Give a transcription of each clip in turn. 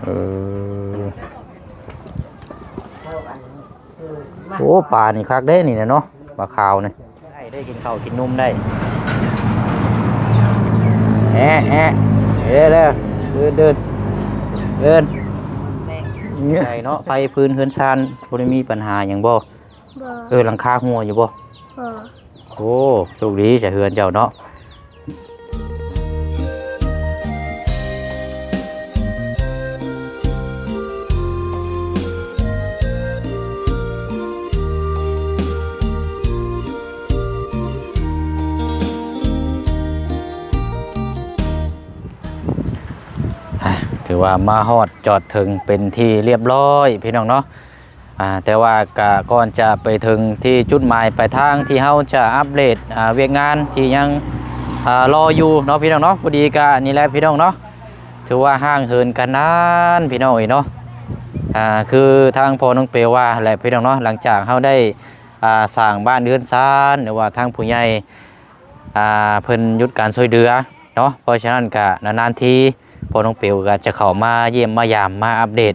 ເອີ ໂອ້ ປານີ້ຄັກເດ້ນີ້ນະເນາະ ປາຂາວນີ້ ໄດ້ ໄດ້ກິນເຂົ້າກິນນົມໄດ້ ແອະ ແອະ ເອີ ເດີນ ເດີນ ເດີນ ໄດ້ເນາະ ໄຟຟືນເຮືອນຊານບໍ່ໄດ້ມີບັນຫາຫຍັງບໍ່? ບໍ່ ເອີ ຫຼັງຄາຮົ່ວຢູ່ບໍ່? ບໍ່ ໂອ້ ໂຊກດີຊະເຮືອນເຈົ້າເນາະ. ອ່າ ຖືວ່າມາຮອດຈອດເຖິງເປັນທີ່ລຽບລ້ອຍ ພີ່ນ້ອງເນາະ. ອ່າ ແຕ່ວ່າກະກ່ອນຈະໄປເຖິງທີ່ຈຸດໝາຍປາຍທາງທີ່ເຮົາຈະອັບເດດ ອ່າ ວຽກງານທີ່ຍັງ ອ່າ ລໍຢູ່ເນາະ ພີ່ນ້ອງເນາະ. ພໍດີກະນີ້ແຫຼະ ພີ່ນ້ອງເນາະ ຖືວ່າຫ່າງເຫີນກັນນານ ພີ່ນ້ອງເອີຍເນາະ. ອ່າ ຄືທາງພໍ່ນ້ອງເປວວ່າແຫຼະ ພີ່ນ້ອງເນາະ ຫຼັງຈາກເຮົາໄດ້ ອ່າ ສ້າງບ້ານເຮືອນຊານ ຫຼືວ່າທາງຜູ້ໃຫຍ່ ອ່າ ເພິ່ນຢຸດການຊ່ວຍເຫຼືອເນາະ. ເພາະສະນັ້ນກະນານໆທີພໍ່ນ້ອງເປວກະຈະເຂົ້າມາຢ້ຽມມາຢາມ ມາອັບເດດ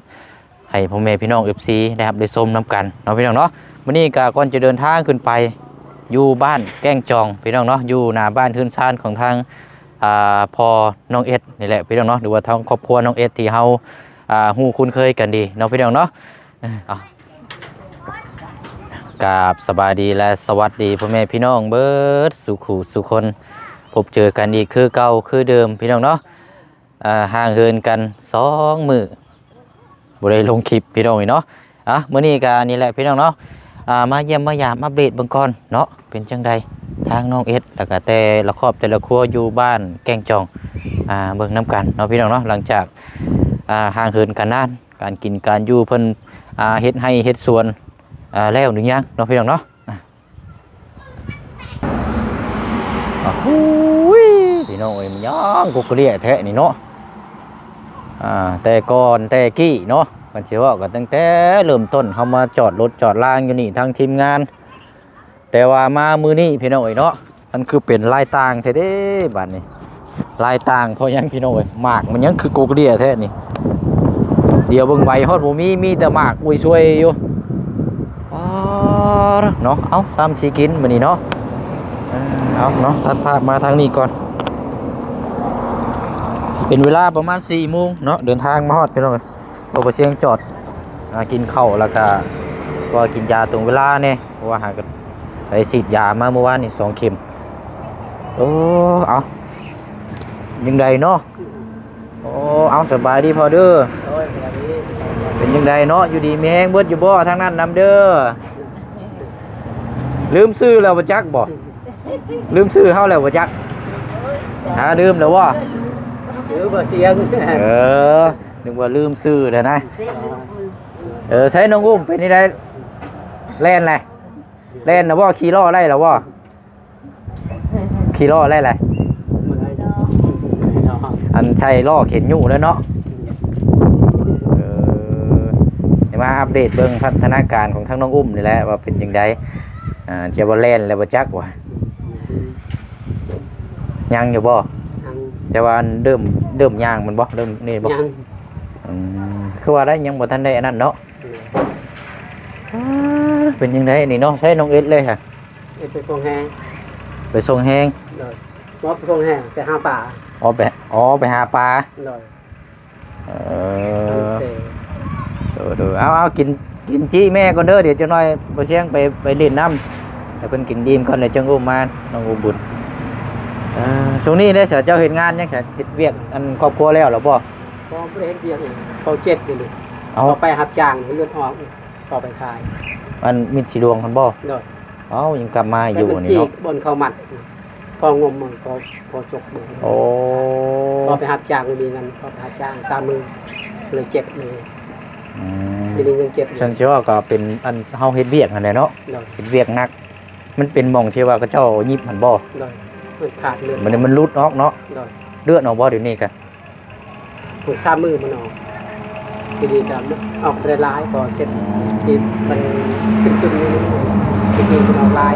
ໃຫ້ພໍ່ແມ່ພີ່ນ້ອງ ເອັຟຊີ ໄດ້ຮັບໄດ້ຊົມນຳກັນເນາະ ພີ່ນ້ອງເນາະ. ມື້ນີ້ກະກ່ອນຈະເດີນທາງຂຶ້ນໄປ ຢູ່ບ້ານແກ້ງຈອງ ພີ່ນ້ອງເນາະ ຢູ່ໜ້າບ້ານເຮືອນຊານຂອງທາງ ອ່າ ພໍ່ນ້ອງເອັດນີ້ແຫຼະ ພີ່ນ້ອງເນາະ ຫຼືວ່າທາງຄອບຄົວນ້ອງເອັດທີ່ເຮົາ ອ່າ ຮູ້ຄຸ້ນເຄີຍກັນດີເນາະ ພີ່ນ້ອງເນາະ. ເອີ ເອົາ ກາບສະບາຍດີ ແລະ ສະຫວັດດີພໍ່ແມ່ພີ່ນ້ອງເບິດສູ່ຄູ່ສູ່ຄົນ ພົບເຈີກັນອີກຄືເກົ່າຄືເດີມ ພີ່ນ້ອງເນາະ. ອ່າ ຫ່າງເຫີນກັນສອງມື້ ບໍ່ໄດ້ລົງຄລິບ ພີ່ນ້ອງເອີຍເນາະ. ອ່ະ ມື້ນີ້ກະນີ້ແຫຼະ ພີ່ນ້ອງເນາະ ອ່າ ມາຢ້ຽມມາຢາມອັບເດດເບິ່ງກ່ອນເນາະ ເປັນຈັ່ງໃດທາງນ້ອງເອັດ ແລ້ວກະແຕ່ລະຄອບແຕ່ລະຄົວຢູ່ບ້ານແກ້ງຈອງ ອ່າ ເບິ່ງນຳກັນເນາະ ພີ່ນ້ອງເນາະ. ຫຼັງຈາກ ອ່າ ຫ່າງເຫີນກັນນານ ການກິນການຢູ່ເພິ່ນ ອ່າ ເຮັດໄຮ່ເຮັດສວນ ອ່າ ແລ້ວຫຼືຍັງເນາະ ພີ່ນ້ອງເນາະ. ອ່າ ໂອ້ຍ ພີ່ນ້ອງເອີຍ ມັນຫຍັງກົກກະເລ່ຍແທ້ນີ້ເນາະ. ອ່າ ແຕ່ກ່ອນແຕ່ກີ້ເນາະ ຄັນຊິເວົ້າກໍຕັ້ງແຕ່ເລີ່ມຕົ້ນ ເຮົາມາຈອດລົດຈອດລາງຢູ່ນີ້ ທັງທີມງານ ແຕ່ວ່າມາມື້ນີ້ ພີ່ນ້ອງເອີຍເນາະ ມັນຄືເປັນລາຍຕ່າງແທ້ເດ້ບາດນີ້. ລາຍຕ່າງເພາະຫຍັງ ພີ່ນ້ອງເອີຍ ໝາກມັນຫຍັງຄືກົກກະເລ່ຍແທ້ນີ້. ດຽວເບິ່ງໃບຮອດບໍ່ມີ ມີແຕ່ໝາກອຸຍຊ່ວຍຢູ່. ອໍ ເນາະ ເອົາ ຊ້ຳຊິກິນມື້ນີ້ເນາະ. ເອົາເນາະ ຕັດພາບມາທາງນີ້ກ່ອນ ເປັນເວລາປະມານສີ່ໂມງເນາະ ເດີນທາງມາຮອດ ພີ່ນ້ອງເອີຍ. ບໍ່ ບໍ່ສຽງຈອດ ອ່າ ກິນເຂົ້າ ແລ້ວກະ ກໍກິນຢາຕົງເວລາແດ່ ເພາະວ່າຫາກະໄປສີດຢາມາມື້ວານນີ້ສອງເຂັມ. ໂອ້ ເອົາ ຈັ່ງໃດເນາະ. ໂອ້ ເອົາ ສະບາຍດີພໍ່ເດີ. ໂດຍ ສະບາຍດີ. ເປັນຈັ່ງໃດເນາະ ຢູ່ດີມີແຮງເບິດຢູ່ບໍ່ ທາງນັ້ນນຳເດີ. ລືມຊື່ແລ້ວບໍ່ຈັກບໍ່? ລືມຊື່ເຮົາແລ້ວບໍ່ຈັກ? ຫາ ລືມແລ້ວບໍ່? ລືມບໍ່ສຽງ. ເອີ ນຶກວ່າລືມຊື່ແລ້ວນະ. ເອີ ໃສນ້ອງອຸ້ມ ເປັນຈັ່ງໃດ ແລ່ນແລ້ວ ແລ່ນແລ້ວບໍ່? ຂີ່ລໍ້ໄດ້ແລ້ວບໍ່? ຂີ່ລໍ້ໄດ້ແຫຼະ ອັນໃສ່ລໍ້ເຂັນຍູ້ແລ້ວເນາະ. ເອີ ໄດ້ມາອັບເດດເບິ່ງພັດທະນາການຂອງທາງນ້ອງອຸ້ມນີ້ແຫຼະ ວ່າເປັນຈັ່ງໃດ. ອ່າ ຈະວ່າແລ່ນແລ້ວບໍ່ຈັກວ່າ ຍັງຢູ່ບໍ່? ຍັງ. ແຕ່ວ່າເລີ່ມ ເລີ່ມຍ່າງແມ່ນບໍ່? ເລີ່ມນີ້ບໍ່? ຍັງ. ອືມ ຄືວ່າໄດ້ ຍັງບໍ່ທັນໄດ້ອັນນັ້ນເນາະ. ເອີ ອ່າ ເປັນຈັ່ງໃດນີ້ເນາະ? ໃຊ້ນ້ອງເອັດເລີຍຫະ? ເອັດໄປສົ່ງແຮງ. ໄປສົ່ງແຮງ. ໂດຍ. ບໍ່ໄປສົ່ງແຮງ ໄປຫາປາ. ອໍ ໄປ ອໍ ໄປຫາປາ. ໂດຍ. ເອີ ໂດຍ ໂດຍ. ເອົາ ເອົາ ກິນ ກິນຈີ້ແມ່ກ່ອນເດີ ດຽວຈັກໜ້ອຍບໍ່ສຽງໄປ ໄປຫຼິ້ນນຳ ໃຫ້ເພິ່ນກິນອີ່ມກ່ອນ ແລ້ວຈຶ່ງອຸ້ມມາ ນ້ອງອຸ້ມບຸນ. ເອີ ຊ່ວງນີ້ເດ້ ເຈົ້າເຮັດງານຫຍັງ? ເຮັດວຽກອັນຄອບຄົວແລ້ວລະບໍ່? ບໍ່ ບໍ່ໄດ້ເຮັດວຽກ ເຂົາເຈັບຢູ່ນີ້. ເອົາ ເຂົາໄປຮັບຈ້າງເລືອດອອກ ເຂົາໄປຂາຍ. ອັນມິດສີດວງຫັ້ນບໍ່? ໂດຍ. ເອົ້າ ຍັງກັບມາຢູ່ນີ້ເນາະ ບ່ອນເຂົາມັດ ພໍງົມມັນ ພໍ ພໍຈົກເບິ່ງ. ໂອ້ ພໍໄປຮັບຈ້າງ ມີເງິນ ພໍໄປຮັບຈ້າງສາມມື້ ເລີຍເຈັບເລີຍ. ອືມ ທີນີ້ຍັງເຈັບຢູ່. ຊັ້ນຊິວ່າກໍເປັນອັນເຮົາເຮັດວຽກຫັ້ນແຫຼະເນາະ. ໂດຍ. ເຮັດວຽກໜັກ ມັນເປັນໝ່ອງທີ່ວ່າເຂົາເຈົ້າຫຍິບຫັ້ນບໍ່? ໂດຍ. ມັນຂາດເລືອດ ມັນ ມັນຫຼຸດອອກເນາະ. ໂດຍ. ເລືອດອອກບໍ່ດຽວນີ້ກະ? ໂອ້ຍ ສາມມື້ມັນອອກ ທີນີ້ກໍອອກໄດ້ຫຼາຍ ພໍເຊັດທີ່ມັນຊຶມໆ ຢູ່ ທີນີ້ມັນອອກຫຼາຍ.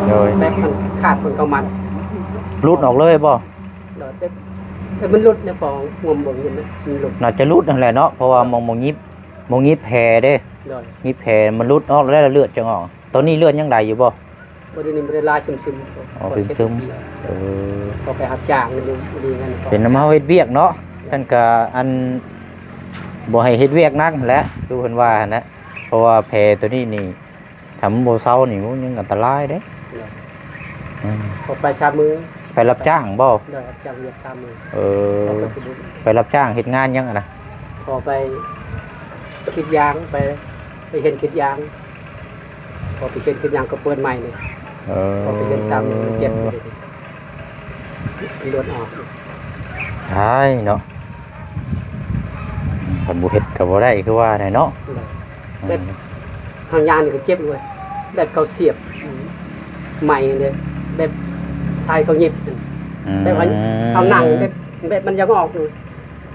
ໂດຍ. ແບບມັນຂາດ ມັນເຂົ້າມັນ ຫຼຸດອອກເລີຍບໍ່? ໂດຍ. ແບບ ແຕ່ມັນຫຼຸດນະ ພໍງວມເບິ່ງຢູ່ນະ ມັນຫຼຸດ ໜ້າຈະຫຼຸດຫັ້ນແຫຼະເນາະ ເພາະວ່າ ໂດຍ ໝ່ອງ ໝ່ອງຫຍິບ ໝ່ອງຫຍິບແຜເດ້ ໂດຍ ຫຍິບແຜມັນຫຼຸດອອກແລ້ວ ເລືອດຈຶ່ງອອກ. ຕອນນີ້ເລືອດຍັງໄຫຼຢູ່ບໍ່? ບໍ່ ດຽວນີ້ບໍ່ໄດ້ຫຼາຍ ຊຶມໆ ອໍ ເປັນຊຶມ ເອີ ພໍໄປຮັບຈ້າງຢູ່ດີນັ້ນ ເປັນນຳເຮົາເຮັດວຽກເນາະ ຊັ້ນກະອັນ ບໍ່ໃຫ້ເຮັດວຽກໜັກຫັ້ນແຫຼະ ຄືເພິ່ນວ່າຫັ້ນແຫຼະ ເພາະວ່າແຜໂຕນີ້ນີ້ ຖ້າມັນບໍ່ເຊົານີ້ ໂອ້ ຍັງອັນຕະລາຍເດ້ ໂດຍ ອືມ ອອກໄປສາມມື້ ໄປຮັບຈ້າງບໍ່? ໂດຍ ຮັບຈ້າງວຽກສາມມື້ ເອີ ອອກໄປ ໄປຮັບຈ້າງເຮັດງານຫຍັງຫັ້ນນະ? ພໍໄປກຣີດຢາງ ໄປ ໄປຮຽນກຣີດຢາງ ພໍໄປຮຽນກຣີດຢາງກໍເປີດໃໝ່ນີ້ ເອີ ພໍໄປຮຽນສາມມື້ເຈັບ ເລືອດອອກ ຕາຍເນາະ ຄັນບໍ່ເຮັດກໍບໍ່ໄດ້ ຄືວ່າແຫຼະເນາະ ໂດຍ ອືມ ແບບຫາງຢາງນີ້ກໍເຈັບເວີຍ ແບບເຂົາສຽບ ອືມ ໄໝ້ເດ້ ແບບຊາຍເຂົາຫຍິບ ອືມ ແບບວ່າເຮົານັ່ງ ແບບ ແບບມັນຢາກອອກຢູ່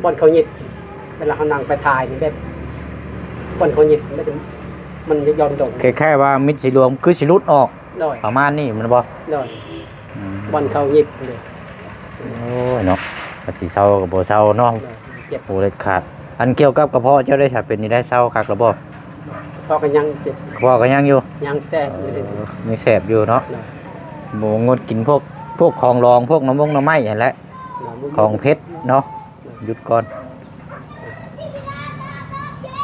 ບ່ອນເຂົາຫຍິບ ເວລາເຮົານັ່ງໄປຖ່າຍນີ້ ແບບບ່ອນເຂົາຫຍິບ ມັນຈະ ມັນຈະຢ່ອນລົງ ຄ້າຍໆວ່າມິດສີຫຼວງຄືຊິຫຼຸດອອກ ໂດຍ ປະມານນີ້ແມ່ນບໍ່? ໂດຍ ອືມ ບ່ອນເຂົາຫຍິບເລີຍ ໂອ້ຍເນາະ ວ່າຊິເຊົາກໍບໍ່ເຊົາເນາະ ໂດຍ ເຈັບ ໂອ້ ເດັດຂາດ. ອັນກ່ຽວກັບກະເພາະເຈົ້າໄດ້ສະ ເປັນຈັ່ງໃດ ເຊົາຄັກແລ້ວບໍ່? ກະເພາະກໍຍັງເຈັບ ກະເພາະກໍຍັງຢູ່ ຍັງແສບຢູ່ ເອີ ຍັງແສບຢູ່ເນາະ ໂດຍ ບໍ່ ງົດກິນພວກ ພວກຂອງດອງ ພວກໜໍ່ມົງໜໍ່ໄມ້ຫັ້ນແຫຼະ ໂດຍ ຂອງເຜັດເນາະ ໂດຍ ຢຸດກ່ອນ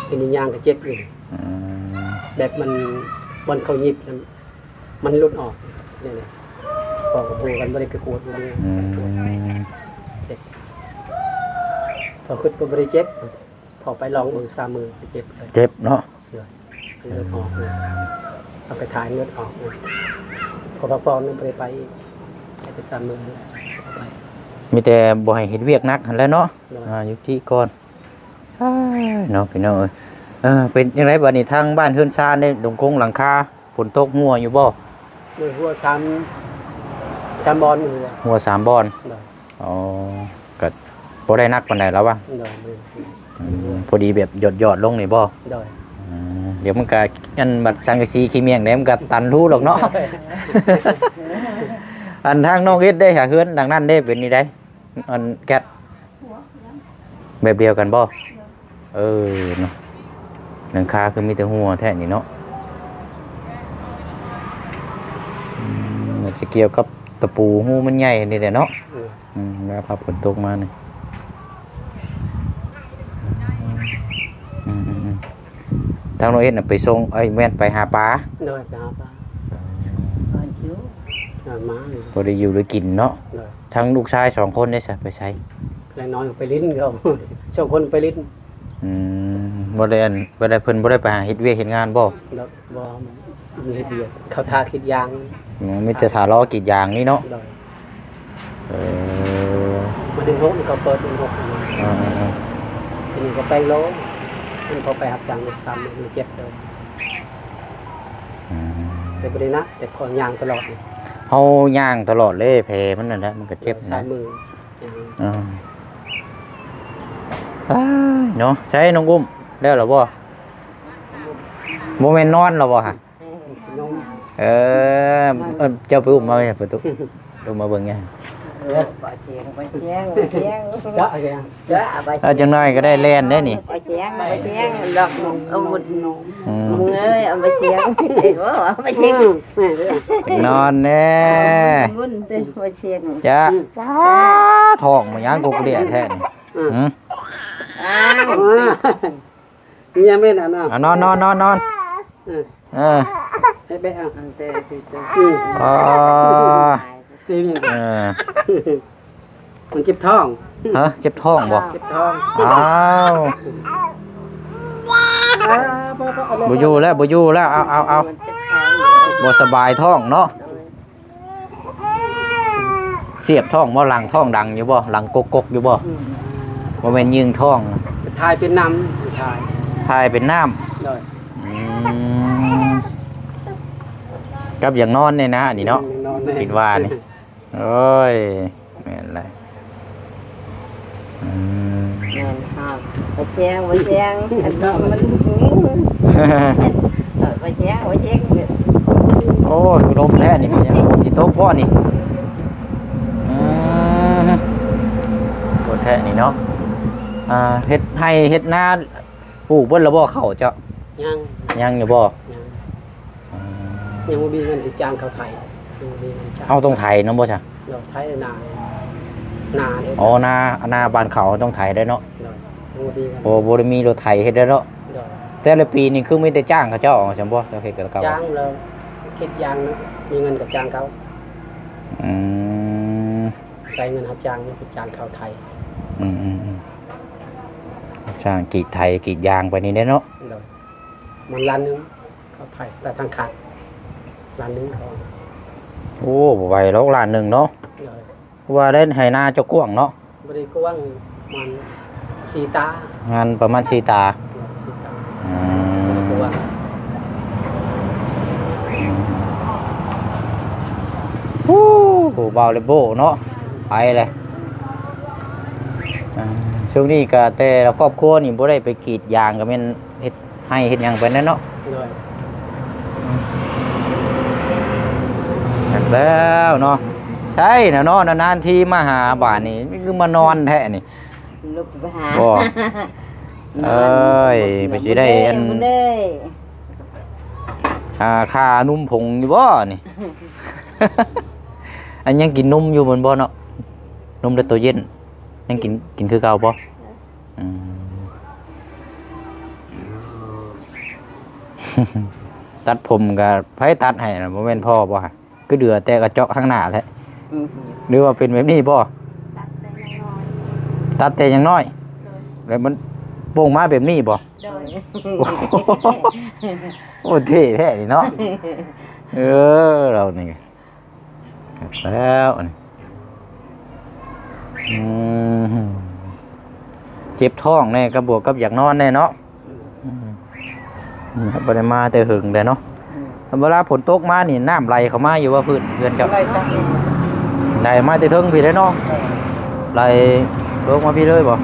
ເປັນອີ່ຫຍັງກໍເຈັບຢູ່ ອືມ ແບບມັນ ບ່ອນເຂົາຫຍິບນັ້ນ ມັນຫຼຸດອອກ ນີ້ແຫຼະ ພໍກໍຮູ້ກັນ ບໍ່ໄດ້ໄປກວດ ບໍ່ໄດ້ ອືມ ເຈັບ ພໍຄິດວ່າບໍ່ໄດ້ເຈັບ ພໍໄປລອງເບິ່ງສາມມື້ກໍເຈັບເລີຍ ເຈັບເນາະ ໂດຍ ເລືອດອອກເລີຍ ເອົາໄປຖ່າຍເລືອດອອກເລີຍ ພໍພັກຜ່ອນມັນບໍ່ໄດ້ໄປອີກ ໄປແຕ່ສາມມື້ ມີແຕ່ບໍ່ໃຫ້ເຮັດວຽກໜັກຫັ້ນແຫຼະເນາະ ໂດຍ ອ່າ ຢຸດຕິກ່ອນ ອ້າຍ ເນາະ ພີ່ນ້ອງເອີຍ ເອີ ເປັນຈັ່ງໃດບາດນີ້ ທາງບ້ານເຮືອນຊານເດ້ ດົງຄົງຫຼັງຄາ ຝົນຕົກຮົ່ວຢູ່ບໍ່? ໂດຍ ຮົ່ວສາມ ສາມບ່ອນ ຮົ່ວສາມບ່ອນ ໂດຍ ອໍ ກໍບໍ່ໄດ້ໜັກປານໃດລະວະ ໂດຍ ອືມ ພໍດີແບບຢອດໆລົງນີ້ບໍ່? ໂດຍ ອືມ ດຽວມັນກໍ ອັນບັດສັງກະສີຂີ້ໝ້ຽງໄດ້ ມັນກໍຕັນຮູດອກເນາະ ໂດຍ ອັນທາງນ້ອງເຮັດໄດ້ຫາ ເຮືອນຫຼັງນັ້ນເດ້ ເປັນຈັ່ງໃດ? ອັນແກັດ ແບບດຽວກັນບໍ່? ເອີເນາະ ຫຼັງຄາຄືມີແຕ່ຮົ່ວແທ້ນີ້ເນາະ ອືມ ອາດຈະກ່ຽວກັບຕະປູຮູມັນໃຫຍ່ນີ້ແຫຼະເນາະ ເອີ ອືມ ແລ້ວພັບຝົນຕົກມານີ້ ອືມໆ ທາງນ້ອງເອັດນະໄປສົ່ງ ເອີຍ ແມ່ນໄປຫາປາ ໂດຍ ໄປຫາປາ ຫາຢູ່ ຫາມາ ພໍໄດ້ຢູ່ໄດ້ກິນເນາະ ໂດຍ ທາງລູກຊາຍສອງຄົນເດ້ຊະ ໄປໃສ? ແລະນ້ອຍໄປຫຼິ້ນ ເຂົາສອງຄົນໄປຫຼິ້ນ ອືມ ບໍ່ໄດ້ ອັນ ບໍ່ໄດ້ ເພິ່ນບໍ່ໄດ້ໄປຫາເຮັດວຽກເຮັດງານບໍ່? ໂດຍ ບໍ່ ມີເຮັດວຽກ ເຂົາຖ້າກຣີດຢາງ ອືມ ມີແຕ່ຖ້າລໍກຣີດຢາງນີ້ເນາະ ໂດຍ ເອີ ມາເດືອນຫົກນີ້ ເຂົາເປີດເດືອນຫົກນີ້ ເອີໆໆ ທີນີ້ກໍແປງໂລ ມັນພໍໄປຮັບຈ້າງໄດ້ສາມມື້ ມັນເຈັບເລີຍ ອືມ ແຕ່ບໍ່ໄດ້ໜັກ ແຕ່ພໍຍ່າງຕະຫຼອດ ເຮົາຍ່າງຕະຫຼອດເລີຍ ແຜມັນນັ້ນແຫຼະ ມັນກໍເຈັບ ສາມມື້ ອືມ ອ້າຍ ເນາະ ໃສນ້ອງອຸ້ມ ແລ້ວລະບໍ່? ບໍ່ແມ່ນນອນລະບໍ່ຫະ? ເອີ ເອີ ເຈົ້າໄປອຸ້ມມາໄວ້ປະຕູ ລົງມາເບິ່ງແດ່ ເອີ ບໍ່ສຽງ ບໍ່ສຽງ ບໍ່ສຽງ ເອີ ຈັກໜ້ອຍກໍໄດ້ແລ່ນເດ້ນີ້ ບໍ່ສຽງ ບໍ່ສຽງ ລັອກອາວຸດ ອືມ ເອີຍ ເອົາບໍ່ສຽງ ເອີ ບໍ່ສຽງ ຈັກນອນແດ່ ບຸນເດ້ ບໍ່ສຽງ ຈ້າ ອືມ ປ້າ ທ້ອງມາຫຍັງກົກເລ່ຍແທ້ນີ້ ອືມ ຫື ອ້າວ ເມຍແມ່ນອັນນັ້ນ ອ່ະ ນອນ ນອນ ນອນ ນອນ ເອີ ເອີ ເຮັດແບບ ອັນແຕ່ທີ່ ອືມ ອໍ ເອີ ມັນເຈັບທ້ອງ ຮະ ເຈັບທ້ອງບໍ່? ເຈັບທ້ອງ ອ້າວ ບໍ່ຢູ່ແລ້ວ ບໍ່ຢູ່ແລ້ວ ເອົາ ເອົາ ເອົາ ມັນເຈັບທ້ອງ ບໍ່ສະບາຍທ້ອງເນາະ ສຽບທ້ອງບໍ່? ຫຼັງທ້ອງດັງຢູ່ບໍ່? ຫຼັງກົກໆຢູ່ບໍ່? ອືມ ບໍ່ແມ່ນຍິງທ້ອງ ຖ່າຍເປັນນ້ຳ ຖ່າຍ ຖ່າຍເປັນນ້ຳ ໂດຍ ອືມ ກັບຢາກນອນແນ່ນະ ອັນນີ້ເນາະ ອືມ ຢາກນອນແນ່ ຄິດວ່ານີ້ ໂອ້ຍ ແມ່ນແຫຼະ ອືມ ແມ່ນ ອ້າວ ບໍ່ແຊງ ບໍ່ແຊງ ອັນນັ້ນມັນ ເອີ ບໍ່ແຊງ ບໍ່ແຊງ ໂອ້ຍ ລົມແທ້ນີ້ ເປັນຫຍັງ ຝົນຊິຕົກບໍ່ນີ້? ອືມ ຝົນ ແທ້ນີ້ເນາະ ອ່າ ເຮັດໄຮ່ເຮັດນາ ປູກເບິດແລ້ວບໍ່ເຂົ້າເຈົ້າ? ຍັງ ຍັງຢູ່ບໍ່? ຍັງ ອືມ ຍັງບໍ່ມີເງິນຊິຈ້າງເຂົາໄຖ ຍັງບໍ່ມີເງິນຈ້າງ. ເຮົາຕ້ອງໄຖນຳບໍ່ຊະ? ໂດຍ ໄຖນາ ນາເດ້. ອໍ ນາ ນາບ້ານເຂົາຕ້ອງໄຖໄດ້ເນາະ. ໂດຍ ຍັງບໍ່ມີເງິນ ໂອ້ ບໍ່ໄດ້ມີລົດໄຖເຮັດໄດ້ເນາະ. ໂດຍ ແຕ່ລະປີນີ້ຄືມີແຕ່ຈ້າງເຂົາເຈົ້າເອົາຊັ້ນບໍ່? ເຈົ້າເຮັດແຕ່ລະເກົ່າ ຈ້າງແລ້ວ ຄິດຢ່າງນະ ມີເງິນກໍຈ້າງເຂົາ. ອືມ ໃຊ້ເງິນຮັບຈ້າງນີ້ໄປຈ້າງເຂົາໄຖ. ອືມໆໆ ຈ້າງກຣີດໄຖກຣີດຢາງໄປນີ້ແຫຼະເນາະ. ໂດຍ ມັນລ້ານໜຶ່ງ ເຂົາໄຖ ແຕ່ທາງຂາດລ້ານໜຶ່ງເຂົາ. ໂອ້ ບໍ່ໄຫວດອກລ້ານໜຶ່ງເນາະ. ໂດຍ ວ່າໄດ້ໄຮ່ນາເຈົ້າກວ້າງເນາະ. ບໍ່ໄດ້ກວ້າງ ປະມານສີ່ຕາ ງານປະມານສີ່ຕາ. ເອີ ສີ່ຕາ ອືມ ບໍ່ໄດ້ກວ້າງ. ໂອ້ ບ່າວເລໂບເນາະ ໄປເລີຍ. ອ່າ ຊ່ວງນີ້ກະແຕ່ລະຄອບຄົວນີ້ບໍ່ໄດ້ໄປກຣີດຢາງ ກະແມ່ນເຮັດໄຮ່ເຮັດຫຍັງໄປແດ່ເນາະ. ໂດຍ ແລ້ວເນາະ ໃຊ່ນະເນາະ ນານໆທີມາຫາ. ບາດນີ້ຄືມານອນແທ້ນີ້ ລຸກໄປຫາ ບໍ່ ນອນ ເອີຍ ໄປຊິໄດ້ອັນ ນອນເດ້ ອ່າ ຄ່ານົມຜົງຢູ່ບໍ່ນີ້? ອັນຍັງກິນນົມຢູ່ແມ່ນບໍ່ເນາະ? ນົມໃນຕູ້ເຢັນຍັງກິນ ກິນຄືເກົ່າບໍ່? ອືມ ຕັດຜົມກະໃຜຕັດໃຫ້ນະ ບໍ່ແມ່ນພໍ່ບໍ່? ຄືເດືອແຕ່ກະເຈາະຂ້າງໜ້າແທ້. ອືມ ຫຼືວ່າເປັນແບບນີ້ບໍ່? ຕັດແຕ່ຍັງນ້ອຍ ຕັດແຕ່ຍັງນ້ອຍ. ໂດຍ ແລ້ວມັນໂປ່ງມາແບບນີ້ບໍ່? ໂດຍ ໂອ້ ເທ່ແທ້ນີ້ເນາະ. ເອີ ລາວນີ້ ແລ້ວນີ້ ອືມ ເຈັບທ້ອງແດ່ ກັບບວກກັບຢາກນອນແດ່ເນາະ. ອືມ ອືມ ບໍ່ໄດ້ມາແຕ່ເຫິງແລ້ວເນາະ. ອືມ ເວລາຝົນຕົກມານີ້ ນ້ຳໄຫຼເຂົ້າມາຢູ່ບໍ່ພື້ນເຮືອນເຈົ້າ? ໄຫຼມາແຕ່ເທິງພີ້ເດ້ເນາະ. ເອີ ໄຫຼລົງມາພີ້ເລີຍບໍ່? ອື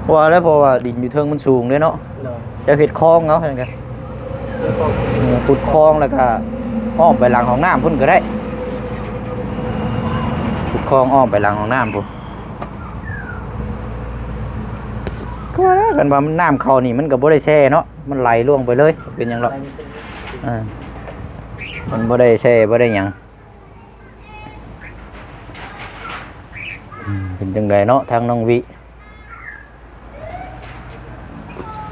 ມ ວ່າແລ້ວ ເພາະວ່າດິນຢູ່ເທິງມັນສູງເດ້ເນາະ. ໂດຍ ເຈົ້າເຮັດຄອງເອົາຊັ້ນກະ ເຮັດຄອງ ອືມ ຂຸດຄອງແລ້ວກະອ້ອມໄປຫຼັງຫ້ອງນ້ຳພຸ້ນກະໄດ້ ຂຸດຄອງອ້ອມໄປຫຼັງຫ້ອງນ້ຳພຸ້ນ. ຄືວ່າແລ້ວ ຄັນວ່າມັນນ້ຳເຂົ້ານີ້ມັນກະບໍ່ໄດ້ແຊ່ເນາະ ມັນໄຫຼລ່ວງໄປເລີຍ ເປັນຫຍັງດອກ. ອ່າ ມັນບໍ່ໄດ້ແຊ່ ບໍ່ໄດ້ຫຍັງ. ອືມ ເປັນຈັ່ງໃດເນາະ ທາງນ້ອງວິ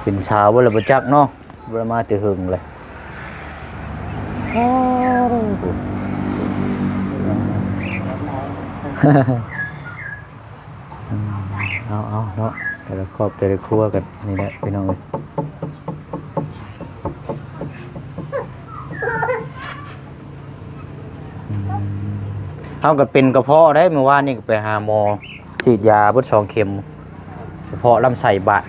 ເປັນສາວບໍ່ລະບໍ່ຈັກເນາະ ບໍ່ໄດ້ມາແຕ່ເຫິງເລີຍ. ເອົາໆເນາະ ແຕ່ລະຄອບແຕ່ລະຄົວກັນນີ້ແຫຼະພີ່ນ້ອງເອີຍ. ອືມ ເຮົາກະເປັນກະເພາະໄດ໋ ມື້ວານນີ້ກະໄປຫາໝໍ ສີດຢາເບິດສອງເຂັມ ກະເພາະລຳໄສ້ບາດ.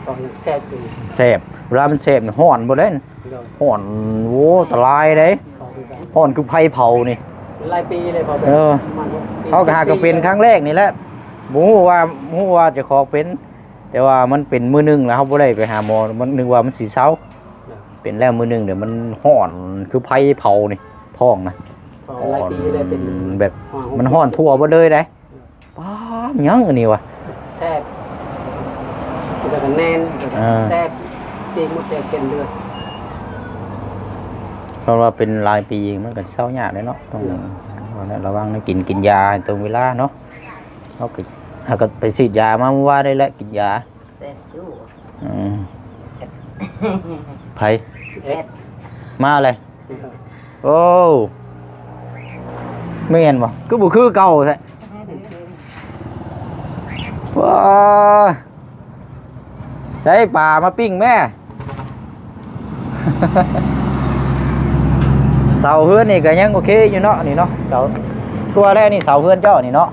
ຕອນນັ້ນແຊບຢູ່ ແຊບ ເວລາມັນແຊບນີ້ຮ້ອນເບິດເດ້. ໂດຍ ຮ້ອນ ໂອ້ ອັນຕະລາຍເດ້ ຮ້ອນຄືໄຟເຜົານີ້. ຫຼາຍປີເລີຍ ເອີ ປະມານຫົກປີ ເຮົາກະຫາກະເປັນຄັ້ງແລກນີ້ແຫຼະ ບໍ່ຮູ້ວ່າ ບໍ່ຮູ້ວ່າເຈົ້າຂອງເປັນ ແຕ່ວ່າມັນເປັນມື້ໜຶ່ງແລ້ວ ເຮົາບໍ່ໄດ້ໄປຫາໝໍ ມັນນຶກວ່າມັນຊິເຊົາ. ໂດຍ ເປັນແລ້ວມື້ໜຶ່ງ ດຽວມັນຮ້ອນຄືໄຟເຜົານີ້ ທ້ອງນະ. ໂອ້ ຫຼາຍປີເລີຍເປັນ ແບບ ຮ້ອນ ມັນຮ້ອນທົ່ວເບິດເລີຍເດ້. ໂດຍ ປ້າ ຫຍັງອັນນີ້ວະ ແຊບ ແລ້ວກະແໜ້ນ ອ່າ ແຊບ ຕີກໝົດແລ້ວເສັ້ນເລືອດ. ເພາະວ່າເປັນຫຼາຍປີມັນກະເຊົາຍາກເດ້ເນາະ ຕ້ອງ ໂດຍ ລະວັງໃນການກິນ ກິນຢາໃຫ້ຕົງເວລາເນາະ. ເຮົາກະ ເຮົາກະໄປສີດຢາມາມື້ວານນີ້ແຫຼະ ກິນຢາ. ແປດຢູ່ ອືມ ໃຜ ແປດ ມາເລີຍ. ໂອ້ ແມ່ນບໍ່ ຄືບໍ່ຄືເກົ່າແທ້. ວ້າ ໃສ່ປາມາປີ້ງແມ້. ເສົາເຮືອນນີ້ກະຍັງໂອເຄຢູ່ເນາະ ນີ້ເນາະ ເສົາ ຕົວແລກນີ້ເສົາເຮືອນເຈົ້ານີ້ເນາະ.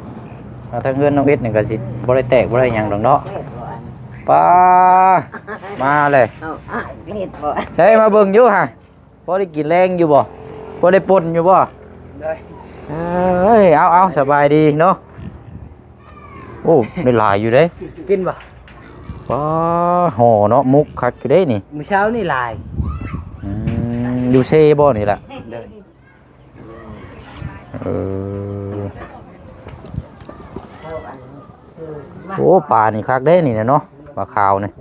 ອ່າ ທາງເຮືອນນ້ອງເອັດນີ້ກະຊິບໍ່ໄດ້ແຕກບໍ່ໄດ້ຫຍັງດອກເນາະ. ປ້າ ມາເລີຍ ເອົາ ອ່າ ເຮັດບໍ່ ໃສ່ມາເບິ່ງຢູ່ຫະ. ພໍໄດ້ກິນແລງຢູ່ບໍ່? ພໍໄດ້ປົ່ນຢູ່ບໍ່? ໂດຍ ເອີຍ ເອົາໆ ສະບາຍດີເນາະ. ໂອ້ ໄດ້ຫຼາຍຢູ່ເດ້. ກິນບໍ່? ປ້າ ຫໍ່ເນາະ ໝົກຄັກຢູ່ເດ້ນີ້. ມື້ເຊົ້ານີ້ຫຼາຍ. ອືມ ຢູ່ເຊບໍ່ນີ້ລະ? ໂດຍ ເອີ. ໂອ້ ປານີ້ຄັກເດ້ນີ້ນະເນາະ ປາຂາວນີ້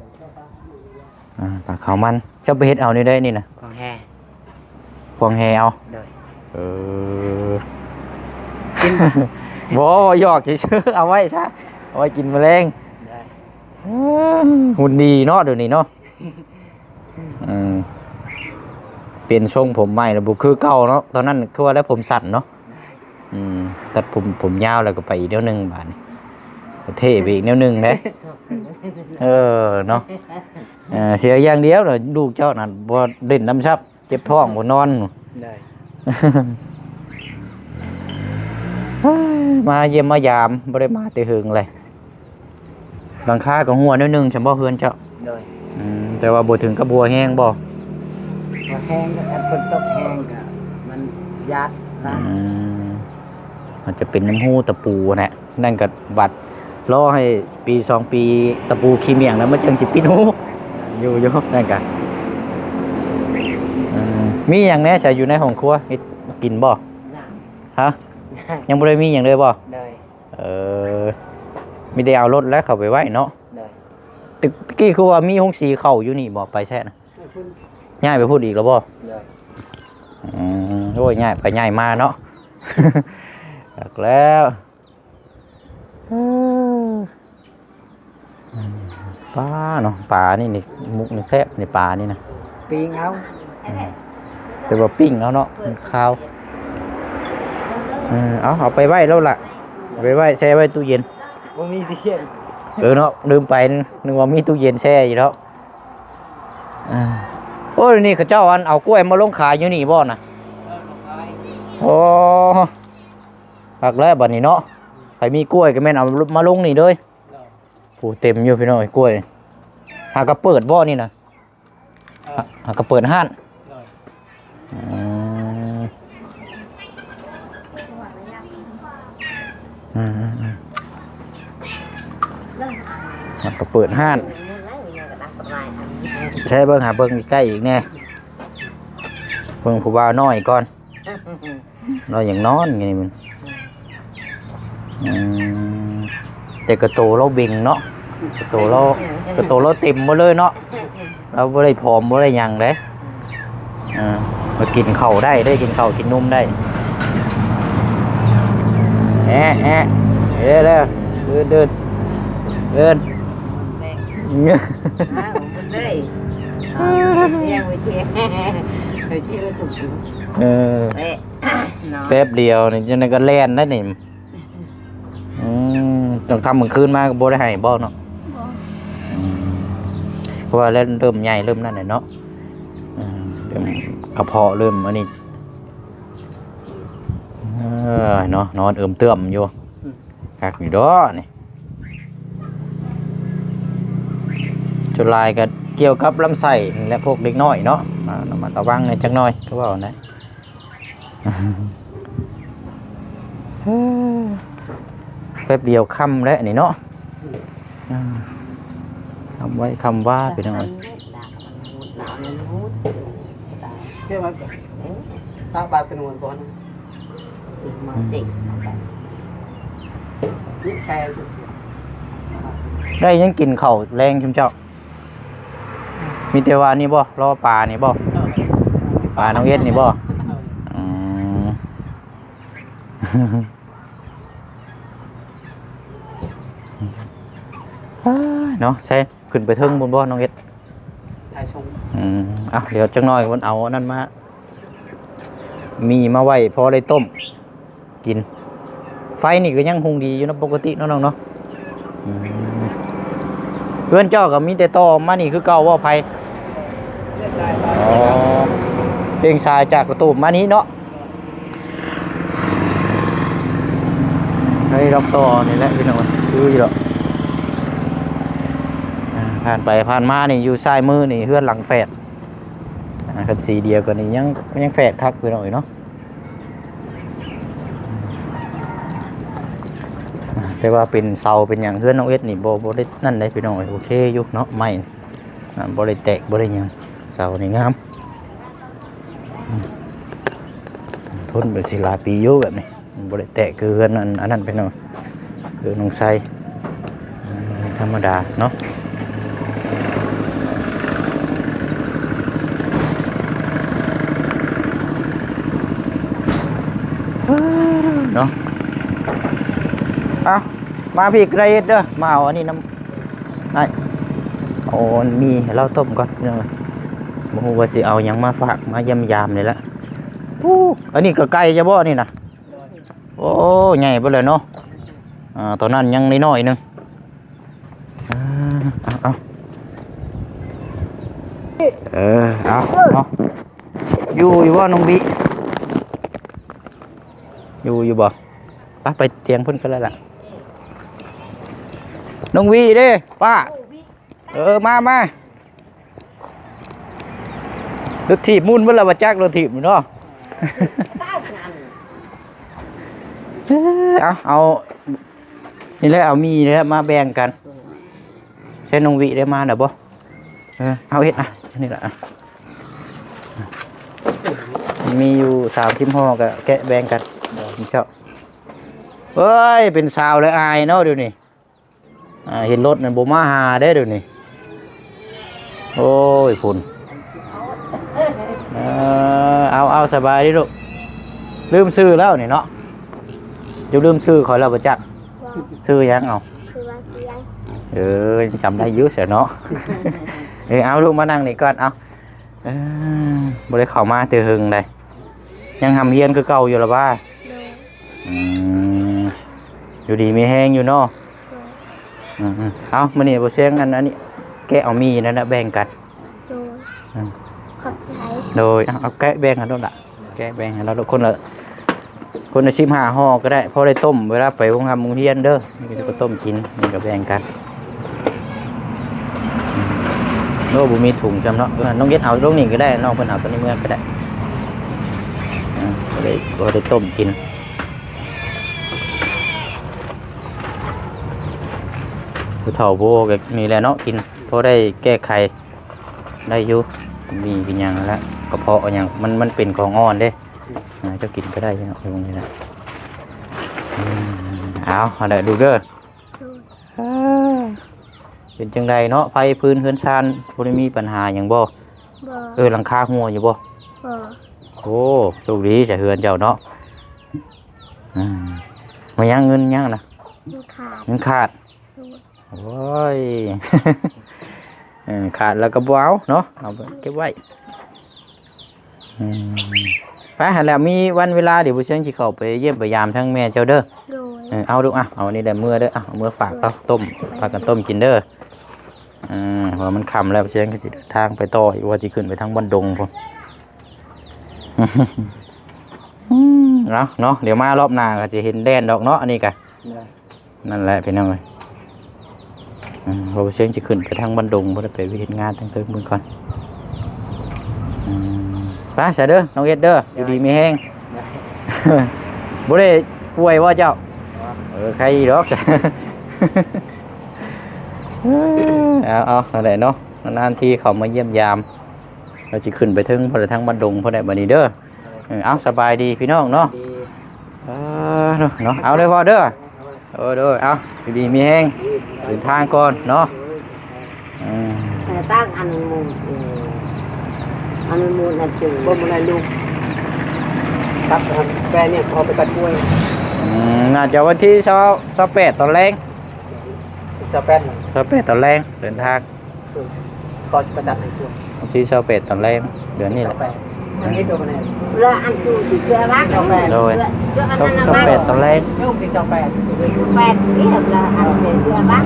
ອ່າ ປາຂາວມັນ. ເຈົ້າໄປເຮັດເອົານີ້ໄດ້ນີ້ນະ? ຂອງແຮ່ ຂອງແຮ່ເອົາ. ໂດຍ. ເອີ ກິນ ບໍ່ ຫຍອກຊື່ໆ ເອົາໄວ້ຊະ ເອົາໄວ້ກິນມື້ແລງ. ໂດຍ. ເອີ ຫຸ່ນດີເນາະ ດຽວນີ້ເນາະ. ອືມ ປ່ຽນຊົງຜົມໃໝ່ແລ້ວບໍ່ຄືເກົ່າເນາະ. ຕອນນັ້ນຄືວ່າແລ້ວຜົມສັ້ນເນາະ. ອືມ ຕັດຜົມ ຜົມຍາວແລ້ວກໍໄປອີກແນວໜຶ່ງບາດນີ້ ເທ່ໄປອີກແນວໜຶ່ງເດ້. ເອີ ເນາະ. ເອີ ເສຍຢ່າງດຽວລະ ລູກເຈົ້ານັ້ນບໍ່ຫຼິ້ນນຳຊ້ຳ ເຈັບທ້ອງບໍ່ນອນ. ໄດ້ ມາຢ້ຽມມາຢາມ ບໍ່ໄດ້ມາແຕ່ເຫິງເລີຍ. ຫຼັງຄາກໍຮົ່ວໜ້ອຍໜຶ່ງຊັ້ນບໍ່ ເຮືອນເຈົ້າ? ໂດຍ. ອືມ ແຕ່ວ່າບໍ່ເຖິງກັບຮົ່ວແຮງບໍ່? ບໍ່ແຮງ ຄັນຝົນຕົກແຮງກໍມັນຢາດ. ອືມ ອາດຈະເປັນນ້ຳຮູຕະປູຫັ້ນແຫຼະ. ນັ້ນກໍບັດລໍໃຫ້ປີສອງປີ ຕະປູຂີ້ໝ້ຽງແລ້ວ ມັນຈັ່ງຊິປິດຮູ. ຢູ່ ຢູ່ ນັ້ນກໍ ເອີ ມີຫຍັງແດ່ຊະຢູ່ໃນຫ້ອງຄົວ ເຮັດກິນບໍ່? ຍັງ. ຮະ? ຍັງ. ຍັງບໍ່ໄດ້ມີຫຍັງເລີຍບໍ່? ໂດຍ. ເອີ ມີແຕ່ເອົາລົດແລ້ວເຂົ້າໄປໄວ້ເນາະ. ໂດຍ. ແຕ່ກີ້ຄືວ່າມີໂຮງສີເຂົ້າຢູ່ນີ້ບໍ່ ໄປໃສນະ? ຍ້າຍໄປພຸ້ນອີກແລ້ວບໍ່? ໂດຍ. ອືມ ໂອ້ຍ ຍ້າຍໄປຍ້າຍມາເນາະ. ຈັກແລ້ວ ເອີ ປາເນາະ ປານີ້ນີ້ ໝົກນີ້ແຊບນີ້ ປານີ້ນະ ປີ້ງເອົາ. ອືມ ແຕ່ວ່າປີ້ງເອົາເນາະ ມັນຄາວ. ເອີ ເອົາ ເອົາໄປໄວ້ແລ້ວລະ ໄປໄວ້ ແຊ່ໄວ້ຕູ້ເຢັນ. ບໍ່ມີຕູ້ເຢັນ. ເອີເນາະ ລືມໄປ ນຶກວ່າມີຕູ້ເຢັນແຊ່ຢູ່ເນາະ. ອ່າ ໂອ້ຍ ນີ້ເຂົາເຈົ້າອັນເອົາກ້ວຍມາລົງຂາຍຢູ່ນີ້ບໍ່ນະ? ໂອ້ ຄັກແລ້ວບັດນີ້ເນາະ ໃຜມີກ້ວຍກໍແມ່ນເອົາມາລົງນີ້ເລີຍ. ໂອ້ ເຕັມຢູ່ພີ່ນ້ອງເອີຍ ກ້ວຍ. ຫາກໍເປີດບໍ່ນີ້ນະ? ຫາກໍເປີດຮ້ານ. ອືມ ອືມ ມັນກໍເປີດຮ້ານ ໃຊ້ເບິ່ງ ຫາເບິ່ງໃກ້ໆອີກແດ່ ເບິ່ງຜູ້ບ່າວນ້ອຍກ່ອນ ລາວຍັງນອນຢູ່ນີ້ມັນ. ອືມ ແຕ່ກະໂຕລາວເບັງເນາະ ກະໂຕລາວ ກະໂຕລາວເຕັມໝົດເລີຍເນາະ. ລາວບໍ່ໄດ້ຜອມບໍ່ໄດ້ຫຍັງເດ້. ເອີ ມາກິນເຂົ້າໄດ້ເດ້ ກິນເຂົ້າກິນນົມໄດ້. ແອະ ແອະ ເດີ ເດີ ເດີນ ເດີນ ເດີນ. ອ້າວ ໝົດເລີຍ. ອ້າວ ເສຍ ໂອເຄ ໂອເຄ ຖືກ. ເອີ ເນາະ ແປັບດຽວນີ້ ຈັ່ງໃດກໍແລ່ນໄດ້ນີ້. ອືມ ກາງຄ່ຳກາງຄືນມາກໍບໍ່ໄດ້ໃຫ້ບໍ່ເນາະ? ບໍ່. ອືມ ເພາະວ່າເລີ່ມໃຫຍ່ເລີ່ມນັ້ນແຫຼະເນາະ. ອືມ ເລີ່ມກະເພາະເລີ່ມອັນນີ້. ເອີ ເນາະ ນອນເອີມເຕີມຢູ່. ອືມ ຄັກຢູ່ດອກນີ້ ສ່ວນຫຼາຍກໍກ່ຽວກັບລຳໄສ້ນີ້ແຫຼະ ພວກເດັກນ້ອຍເນາະ. ອ່າ ລະມັດລະວັງແດ່ຈັກໜ້ອຍ ຄືເວົ້າຫັ້ນແຫຼະ. ແປັບດຽວຄ່ຳແລ້ວນີ້ເນາະ. ອືມ ອ່າ ຄ່ຳໄວຄ່ຳວາ ພີ່ນ້ອງເອີຍ. ຕາກບາດກະນວນກ່ອນ ມາເຕັກ ໄດ້ຫຍັງກິນເຂົ້າແລງຊຸມເຈົ້າ? ມີແຕ່ວ່ານີ້ບໍ່? ລໍປານີ້ບໍ່? ປານ້ອງເອັດນີ້ບໍ່? ອືມ ເນາະ ໃສ່ ຂຶ້ນໄປເທິງພຸ້ນບໍ່ນ້ອງເອັດ? ຖ່າຍຊົງ. ອືມ ເອົາ ດຽວຈັກໜ້ອຍເພິ່ນເອົາອັນນັ້ນມາ ມີມາໄວ້ພໍໄດ້ຕົ້ມກິນ. ໄຟນີ້ກໍຍັງຮຸ່ງດີຢູ່ເນາະ ປົກກະຕິເນາະນ້ອງເນາະ. ອືມ ເຮືອນເຈົ້າກໍມີແຕ່ຕໍ່ມານີ້ຄືເກົ່າບໍ່ ໄຟ? ອໍ ເປັນສາຍຈາກກະຕູບມານີ້ເນາະ. ໃຫ້ລອກຕໍ່ນີ້ແຫຼະພີ່ນ້ອງ ຄືຢູ່ດອກ. ອ່າ ຜ່ານໄປຜ່ານມານີ້ ຢູ່ຊ້າຍມືນີ້ເຮືອນຫຼັງແຝດ. ອ່າ ຄັນສີດຽວກັນນີ້ຍັງ ຍັງແຝດຄັກພີ່ນ້ອງເອີຍເນາະ. ອ່າ ແຕ່ວ່າເປັນເສົາເປັນຫຍັງ ເຮືອນນ້ອງເອັດນີ້ບໍ່ ບໍ່ໄດ້ນັ້ນເດ້ພີ່ນ້ອງເອີຍ ໂອເຄຢູ່ເນາະ ໄມ້ ອ່າ ບໍ່ໄດ້ແຕກບໍ່ໄດ້ຫຍັງ ເສົານີ້ງາມ. ອືມ ທົນໄປສິຫຼາຍປີຢູ່ແບບນີ້ ມັນບໍ່ໄດ້ແຕກຄືເຮືອນອັນ ອັນນັ້ນພີ່ນ້ອງ ເຮືອນນ້ອງໄຊ. ອືມ ທຳມະດາເນາະ ເນາະ. ເອົາ ມາພີ້ ໄກເອັດເດີ ມາເອົາອັນນີ້ນຳ ໄດ້ ເອົາອັນໝີ່ໃຫ້ລາວຕົ້ມກ່ອນ ພີ່ນ້ອງເອີຍ. ບໍ່ຮູ້ວ່າຊິເອົາຫຍັງມາຝາກມາຢ້ຽມຢາມນີ້ແຫຼະ. ໂອ້ ອັນນີ້ກໍໄກ່ເຈົ້າບໍ່ນີ້ນະ? ໂອ້ ໃຫຍ່ເບິດແລ້ວເນາະ. ອ່າ ຕອນນັ້ນຍັງນ້ອຍໆໜຶ່ງ. ເອີ ເອົາ ເອົາ ເອີ ເອົາ ເອົາ ຢູ່ ຢູ່ບໍ່ນ້ອງວິ? ຢູ່ ຢູ່ບໍ່? ໄປ ໄປຕຽງເພິ່ນກໍໄດ້ລະ ນ້ອງວິເດ້ ປ້າ. ເອີ ມາ ມາ ລົດຖີບໝຸ່ນເບິດແລ້ວ ບໍ່ຈັກລົດຖີບເນາະ. ເອົາ ເອົາ ນີ້ແຫຼະ ເອົາໝີ່ນີ້ແຫຼະມາແບ່ງກັນ. ໃຊ້ນ້ອງວິໄດ້ມາແລ້ວບໍ່? ເອີ ເອົາເຮັດ ອ່ະ ນີ້ລະ ອ່ະ ມີຢູ່ສາມສິບຫໍ່ ກໍແກະແບ່ງກັນເຈົ້າ. ເອີຍ ເປັນສາວແລ້ວອາຍເນາະດຽວນີ້. ອ່າ ເຫັນລົດນັ້ນບໍ່ມາຫາເດ້ດຽວນີ້. ໂອ້ຍ ພຸ້ນ ເອີ ເອົາ ເອົາ ສະບາຍດີລູກ. ລືມຊື່ແລ້ວນີ້ເນາະ ເຈົ້າລືມຊື່ຂ້ອຍແລ້ວບໍ່ຈັກ. ຊື່ຫຍັງເອົາ? ຊື່ວ່າສຽງ. ເອີ ຍັງຈຳໄດ້ຢູ່ຊະເນາະ. ເອີ ເອົາລູກມານັ່ງນີ້ກ່ອນ ເອົາ. ເອີ ບໍ່ໄດ້ເຂົ້າມາແຕ່ເຫິງໃດ. ຍັງຮ່ຳຮຽນຄືເກົ່າຢູ່ລະຫວາ? ໂດຍ. ອືມ ຢູ່ດີມີແຮງຢູ່ເນາະ. ໂດຍ. ອືມໆ ເອົາ ມື້ນີ້ບໍ່ສຽງ ອັນ ອັນນີ້ ແກະເອົາໝີ່ນັ້ນນະ ແບ່ງກັນ. ໂດຍ. ອືມ ຂອບໃຈ. ໂດຍ. ເອົາ ເອົາແກະແບ່ງກັນໂລດລະ ແກະແບ່ງໃຫ້ລາວໂລດ ຄົນລະ ຄົນລະສິບຫ້າຫໍ່ກໍໄດ້ ພໍໄດ້ຕົ້ມເວລາໄປໂຮງຮ່ຳໂຮງຮຽນເດີ. ນີ້ກໍຕົ້ມກິນ ນີ້ກໍແບ່ງກັນ. ໂອ້ ບໍ່ມີຖົງຊ້ຳເນາະ. ເອີ ນ້ອງເຮັດເອົາລົງນີ້ກໍໄດ້ ນ້ອງເພິ່ນເອົາຕົວນີ້ເມືອກໍໄດ້. ເອີ ພໍໄດ້ ພໍໄດ້ຕົ້ມກິນ. ຜູ້ເຖົ້າຜູ້ໂອກໍນີ້ແຫຼະເນາະ ກິນພໍໄດ້ແກ້ໄຂໄດ້ຢູ່. ມີເປັນຫຍັງແລ້ວ ກະເພາະຫຍັງ ມັນ ມັນເປັນຂອງອ່ອນເດ້. ອ່າ ເຈົ້າກິນກໍໄດ້ເນາະ ຢູ່ນີ້ນະ. ອືມ ເອົາ ຫັ້ນແຫຼະລູກເດີ. ໂດຍ. ເປັນຈັ່ງໃດເນາະ ໄຟຟືນເຮືອນຊານ ບໍ່ໄດ້ມີບັນຫາຫຍັງບໍ່? ບໍ່. ເອີ ຫຼັງຄາຮົ່ວຢູ່ບໍ່? ບໍ່. ໂອ້ ໂຊກດີຊະເຮືອນເຈົ້າເນາະ. ອືມ ມາຍັງ ເງິນຍັງນະ? ເງິນຂາດ. ເງິນຂາດ. ໂດຍ. ໂອ້ຍ ເອີ ຂາດແລ້ວກໍບໍ່ເອົາເນາະ ເອົາໄວ້ເກັບໄວ້. ອືມ ໄປຫັ້ນແຫຼະ ມີວັນເວລາ ດຽວຜູ້ຊຽງຊິເຂົ້າໄປຢ້ຽມໄປຢາມທາງແມ່ເຈົ້າເດີ. ໂດຍ. ເອີ ເອົາລູກ ອ່ະ ເອົາອັນນີ້ແຫຼະເມືອເດີ ອ່ະ ເອົາເມືອຝາກເຂົາ ໂດຍ ຕົ້ມ ຝາກກັນຕົ້ມກິນເດີ. ເອີ ເພາະວ່າມັນຄ່ຳແລ້ວ ຜູ້ຊຽງກໍຊິເດີນທາງໄປຕໍ່ອີກ ວ່າຊິຂຶ້ນໄປທາງບ້ານດົງພຸ້ນ. ອືມ ເອົາເນາະ ດຽວມາລອບໜ້າກໍຊິເຫັນແດນດອກເນາະ ອັນນີ້ກະ. ໂດຍ. ນັ້ນແຫຼະພີ່ນ້ອງເອີຍ. ອືມ ບໍ່ເຊີງຊິຂຶ້ນໄປທາງບ້ານດົງ ບໍ່ໄດ້ໄປເຮັດງານທາງເທິງເບິ່ງກ່ອນ. ອືມ ໄປຊະເດີ ນ້ອງເອັດເດີ ຢູ່ດີມີແຮງ. ໂດຍ. ບໍ່ໄດ້ປ່ວຍບໍ່ເຈົ້າ? ບໍ່. ເອີ ໄຄດອກ. ເອົາ ເອົາ ນັ້ນແຫຼະເນາະ ນານໆທີເຂົ້າມາຢ້ຽມຢາມ. ເຮົາຊິຂຶ້ນໄປເທິງພຸ້ນແຫຼະ ທາງບ້ານດົງພຸ້ນແຫຼະ ບັດນີ້ເດີ. ເອີ ເອົາ ສະບາຍດີພີ່ນ້ອງເນາະ. ດີ. ເອີ ເນາະ ເອົາເດີພໍ່ເດີ. ໂດຍ ໂດຍ ເອົາ ຢູ່ດີມີແຮງ ເດີ ເດີນທາງກ່ອນເນາະ. ເອີ ເອີ ຕັ້ງອັນໝູ່ ເອີ ອັນໝູ່ນັ້ນຈື່ບໍ່ ບໍ່ໄດ້ລູກ ກັບອັນແປນີ້ເອົາໄປຕັດກ້ວຍ. ອືມ ໜ້າຈະວັນທີຊາວ ຊາວແປດຕອນແລງ. ຊາວແປດ ຊາວແປດຕອນແລງ ເດີນທາງ. ກໍຊິໄປຕັດໃຫ້ຊ່ວງ ວັນທີຊາວແປດຕອນແລງເດືອນນີ້ແຫຼະ. ຊາວແປດ ອັນນີ້ຕົວມັນເອງ ລະອັນຈູທີ່ເຈືອວ່າ ຊາວແປດ ໂດຍ ເຈືອອັນນັ້ນນະ ຊາວແປດຕອນແລງ ໂຍມທີ່ຊາວແປດ ແປດນີ້ລະອັນເຈືອວ່າ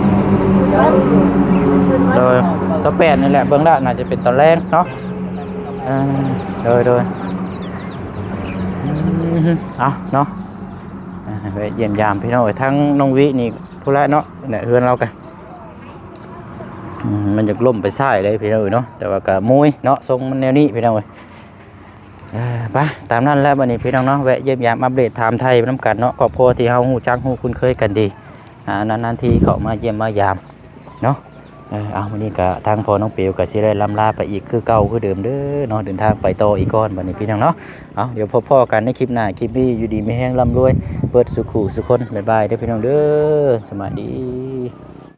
ໂດຍ ຊາວແປດນີ້ແຫຼະ ເບິ່ງລະໜ້າຈະເປັນຕອນແລງເນາະ. ເອີ ໂດຍ ໂດຍ ອືມ ເອົາເນາະ ອ່າ ໄປຢ້ຽມຢາມພີ່ນ້ອງເອີຍ ທາງນ້ອງວິນີ້ພຸ້ນລະເນາະ ແຫຼະເຮືອນລາວກະ ອືມ ມັນຢາກລົ້ມໄປຊ້າຍເລີຍພີ່ນ້ອງເອີຍເນາະ ແຕ່ວ່າກະມຸຍເນາະ ຊົງມັນແນວນີ້ພີ່ນ້ອງເອີຍ. ເອີ ໄປ ຕາມນັ້ນແຫຼະບັດນີ້ພີ່ນ້ອງເນາະ ແວະຢ້ຽມຢາມອັບເດດຖາມໄຖ່ນຳກັນເນາະ ຄອບຄົວທີ່ເຮົາຮູ້ຈັກຮູ້ຄຸ້ນເຄີຍກັນດີ ອ່າ ນານໆທີເຂົ້າມາຢ້ຽມມາຢາມເນາະ. ເອີ ເອົາ ມື້ນີ້ກະທາງພໍ່ນ້ອງເປວກະຊິໄດ້ລ່ຳລາໄປອີກຄືເກົ່າຄືເດີມເດີເນາະ ເດີນທາງໄປຕໍ່ອີກກ່ອນບັດນີ້ພີ່ນ້ອງເນາະ. ເອົາ ດຽວພົບພໍ້ກັນໃນຄລິບໜ້າ ຄລິບນີ້ຢູ່ດີມີແຮງ ລ່ຳລວຍເບິດສູ່ຄູ່ສູ່ຄົນ ບາຍບາຍເດີພີ່ນ້ອງເດີ ສະບາຍດີ.